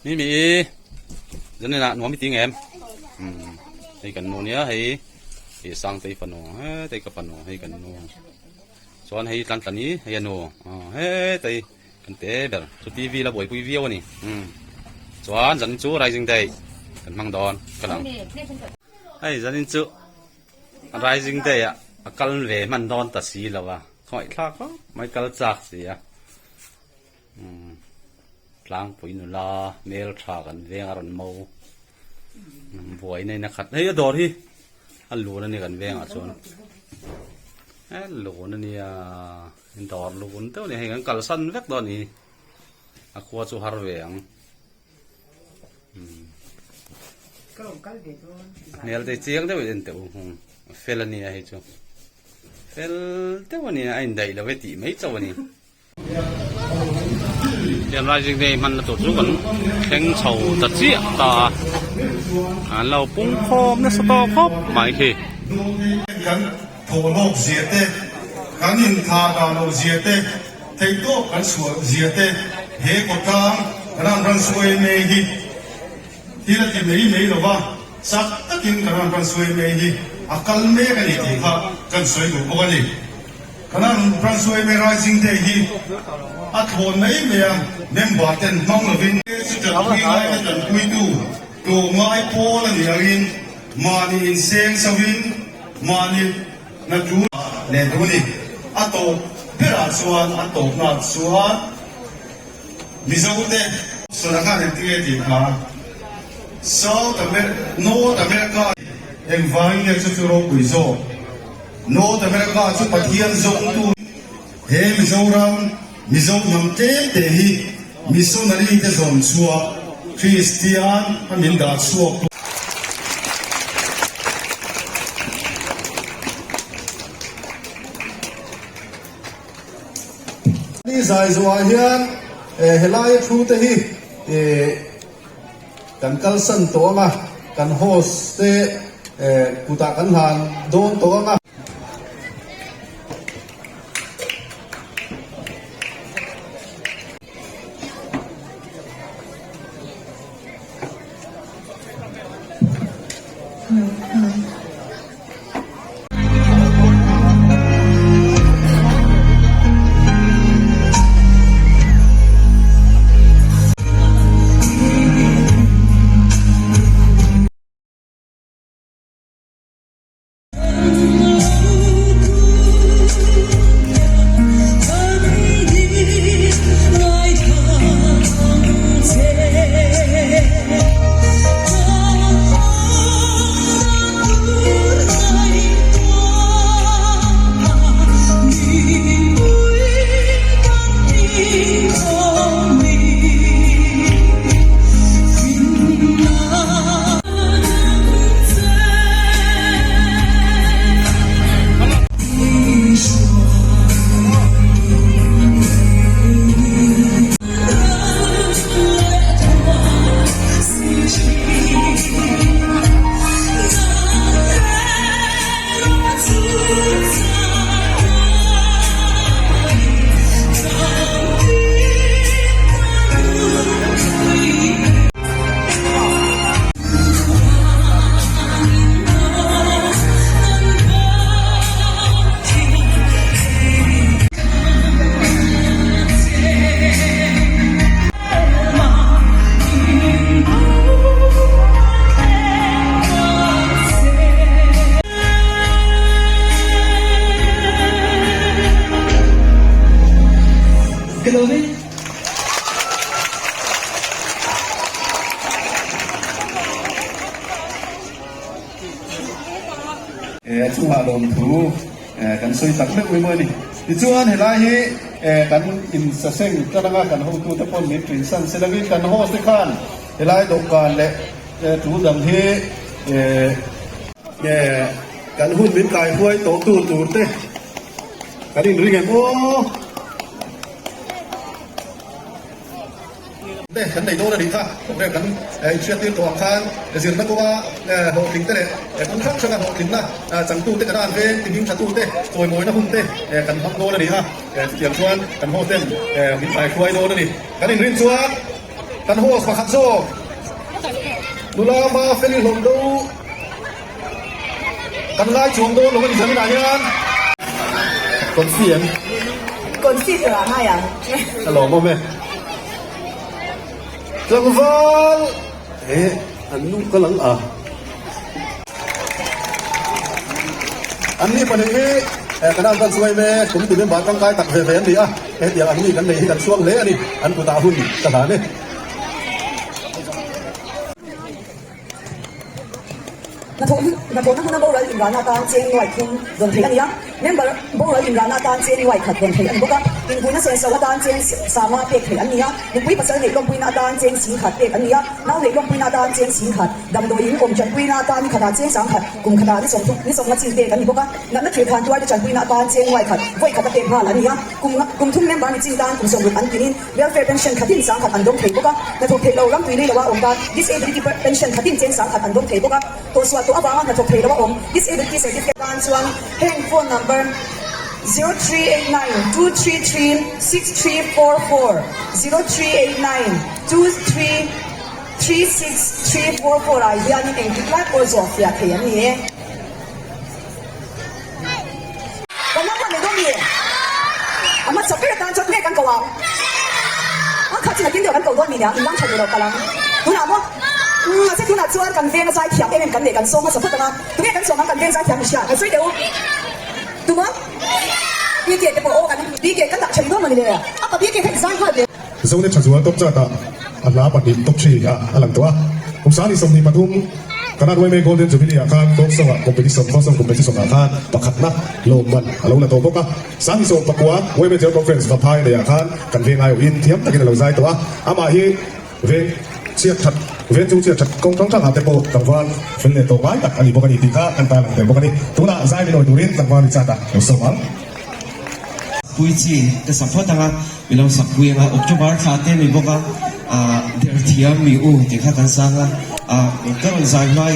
Mimi zanin ah nuam i ti ngem umm hei kan nu nia hei ih Sangtei fanu hetei ka fanu hei kan nu chuan hei tlan tlan hi hei a nu aw hetei kan te ber chu TV la buaipui viau a ni umm chuan zanin chu rising day kan hmang dawn ka lang hei zanin chu rising day ah a kal ve hman dawn ta si lo a khawngaihthlak khawp mai kal chak si a. Umm tlangpui nula hmel tha kan veng a rawn mo buaina in a khat hei a dawr hi a lun a ni kan vengah chuan he lun a nia dawr lun deuh a ni hei kan kalsan vek dawn a ni a khua chu har ve ang umm hmel te chiang deuh in en teh u a fel a nia hei chu fel deuh a nia a indaih lo e tih mai chauh a ni. Tiang rising day hmanna tur chu kan thleng chho ta chiah ta a, an lo pung khawm nasa tawh khawp mai khi. Kan thawh hlawk zia te, kan inthah dah loh zia te, theihtawp kan chhuah zia te, he kawtlang ran ran suai mai hi thil a ti mai mai lo va, chak takin kan ran ran suai mai hi a kal mek a ni tih kha kan sawi duh bawk a ni. Kanan Branch yma Rising Day hi a thlawn mai mai a, member ten hmang lovin chu tanpui ngaite tanpuitu tlawmngai pawl a nih angin mahni inseng chauhin mahni hna tul leh duh a ni. A tawp berah chuan a tawpnaah chuan Mizote sawn a khan engtinge tih kha South America, North America engvangin nge chu chu ropui zawk? North America chu Pathian zawngtu he Mizoram Mizo hnam tlem te hi missionary te zawn chhuah Kristian a min dah chhuak tu. Ni zai zawhah hian helaia thu te hi kan kalsan tawh ang a, kan host te kutah kan hlan dawn tawh ang a. A chungah lawmthu kan sawi tak meuh mai maw a ni. Tichuan helai hi kan insaseng tan anga kan hotute pawn min ṭinsan se lovin kan host te khan helai dawhkan leh tul dang hi kan hun min kaihuai tawh tur tur te kan inring em aw. Te kan nei dawn a nih kha, khawvel kan inhriattir tawh ang khan zirna kawnga hlawhtling te leh kawng hrang hranga hlawhtlinna changtu te kan an veng tihming tha tu te chawimawina hun te kan hmang dawn a ni a, chutiang chuan kan hoten min thaihruai dawn a ni. Kan inrin chuan. Kan host pakhat zawk nula ma feli hlawm do kan ngai chuang dawn lo a ni zaninah hian. Confi em? Confi tur ah ngai ang. Ka lawm awm e. Tlangval eh an nu ka lang a. An ni pahnih hi kan an chuai mek kum ti member tangkai tak ve ve an ni a, hetiang ang mi kan nei hi kan chhuang hle a ni, an kutah hun ka hlan e. Hnathawhna hmuna boral inrahna atan cheng nuai thum dawn theih a ni a, member boral inrahna atan cheng nuai khat dawn theih a ni bawk a, inpuina senso atan cheng sanga pek theih an ni a, nupui pasal neih lawmpuina atan cheng sing khat pek an ni a, nau neih lawmpuina atan cheng sing khat. Damdawiin awm tanpuina atan ni khatah cheng sangkhat, kum khatah ni sawmthum, ni sawmnga chin pek an ni bawk a. Natna thil khan tuaite tanpuina atan cheng nuai khat, vawi khat a pek nghal an ni a. Kum kum thum member ni chin tan kum sawmruk an tinin welfare pension khatin sangkhat an dawng thei bawk a. Hnathawk theih lo ram tui lei loa awm tan disability pension khatin cheng sangkhat an dawng thei bawk a. Tawhsual tawh avanga hnathawk thei loa awm disability certificate tan chuan heng phone number 0389 233 6344, 0389 23. 36344 ah hianin engtik lai pawh zawh fiah thei an ni e. Kan ram huan leh dawn ni e. A hmasa ber atan chuan nge kan ko ang? A khat chin a kim deuh kan ko dawn mi nia, in lam tha duh lo palh ang. Tunah maw? Umm mahse tunah chuan kan veng a zai thiam em em kan leh kan sawm hmasa phawt ang a. Tunge kan sawm ang kan veng zai thiam i hria? Kan sawi teh u. Tuma? BK te pawh aw kan BK kan dah tha ni dawn maw ni le? A pa BK kha i zai nghal ve. Zone tha zual top chat ah a hla pahnih top three ah a lang tawh a. Kum 2023 Kanan Uaime Golden Jubilee ah khan folk song ah competition folk song competition ah khan pakhatna lawmman a lo la tawh bawk a. 2019 Uaime General Conference Vaphai neih ah khan kan veng aiawhin thiam takin a lo zai tawh a. Amah hi veng chhiat that veng chung chhiat that kawng hrang hrang ah te pawh tlangval fel leh tawh ngai tak a ni bawk a ni tih kha kan tarlang tel bawk a ni. Tunah zai min awi turin tlangval Richard ah lo sawm ang. Pui chi ka sa phawt ang a, mi lo sak pui ang a, October thla te mi bawk a, ah der thiam mi u tih kha kan sang a, ah ka rawn zai hmai.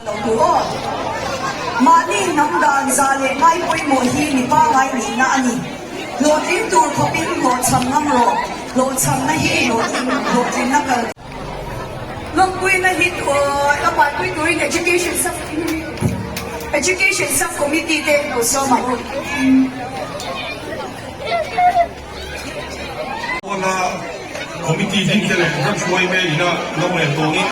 Lo tur aw. Mahni hnam dan za leh ngai pawimawh hi mi pangai nihna a ni. Hlawhtling tur khawpin hlawhchham ngam rawh. Hlawhchhamna hi hlawhtling hlawhtlinna kal. Lawmpuina hi a palpui turin Education Sub Education Sub Committee te lo sawm ang u. Pawna Committee ding te leh ram hruai mek ina lo rel tawngin.